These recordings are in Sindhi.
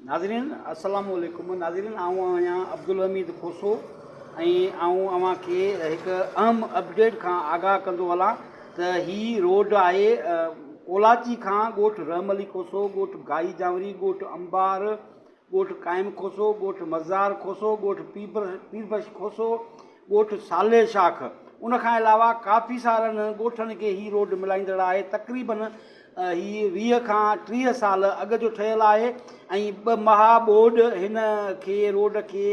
ناظرين السلام عليڪم ناظرين آئون آهيان عبدالحميد کوسو ۽ آئون اوهان کي هڪ اهم اپڊيٽ کان آگاهه ڪندو هلان ته هي روڊ آهي ڪولاچي کان ڳوٺ رحم علي کوسو ڳوٺ گاهي جانوري ڳوٺ انبار ڳوٺ قائم کوسو، ڳوٺ مزار کوسو، ڳوٺ پير بخش کوسو، ڳوٺ صالح شاخ ان کان علاوه ڪافي سارن ڳوٺن کي هي روڊ ملائيندڙ آهي تقريبن هي 20 کان 30 سال اڳ جو ٺهيل آهي ۽ ٻه مها ٻوڏ هن کي روڊ کي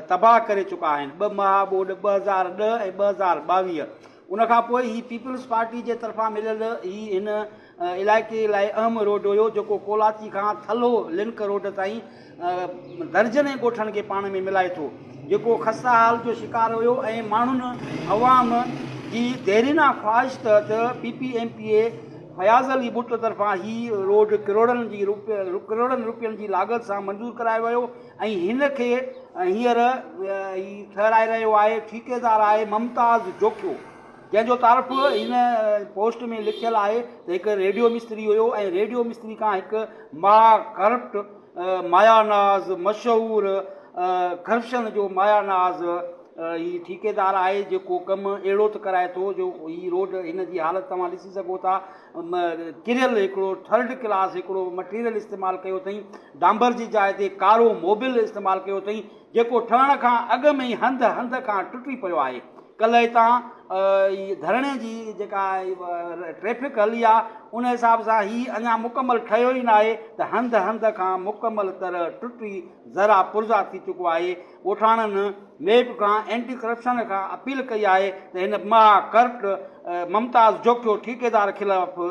تباهه ڪري چڪا آهن ٻه مها ٻوڏ 2010 ۽ 2022 ان کان پوء هي پيپلز پارٽي جي طرفان مليل هي هن علائقي لاء اهم روڊ هيو جيڪو ڪولاچي کان ٿلهو لنڪ روڊ تائين درجنين ڳوٺن کي پاڻ ۾ ملائي ٿو جيڪو خسته حال جو شڪار هيو ۽ ماڻهن عوام جي ديرينا خواهش تحت P P M P A Fayaz Ali Butt طرفان هي روڊ ڪروڙن جي ڪروڙن روپين جي لاڳت سان منظور ڪرايو ويو ۽ هن کي هينئر هي ٺهرائي رهيو آهي ٺيڪيدار آهي ممتاز جوکيو جنهن جو تعارف هن پوسٽ ۾ لکيل آهي ته هڪ ريڊيو مستري هيو ۽ ريڊيو مستري کان هڪ مها ڪرپٽ مايا ناز مشهور ڪرپشن جو مايا ناز هي ٺيڪيدار آهي جيڪو ڪم اهڙو ته ڪرائي ٿو جو هي روڊ هن جي حالت توهان ڏسي سگهو ٿا ڪريل هڪڙو ٿرڊ ڪلاس هڪڙو مٽيريل استعمال ڪيو اٿئين، ڊامبر جي جاء تي ڪارو موبل استعمال ڪيو اٿئين، جيڪو ٺهڻ کان اڳ ۾ ئي هنڌ هنڌ کان ٽٽي پيو آهي. ڪلهه هتان ڌرڻي جي جيڪا ٽريفڪ هلي آ، ان حساب سان هي اڃا مڪمل ٺهيو ئي ناهي ته هنڌ هنڌ کان مڪمل طرح ٽٽي ذرا پرزا ٿي چڪو آهي. ڳوٺاڻن نيب کان اينٽي ڪرپشن کان اپيل ڪئي آهي ته هن مها ڪرپٽ ممتاز جوکيو ٺيڪيدار خلاف.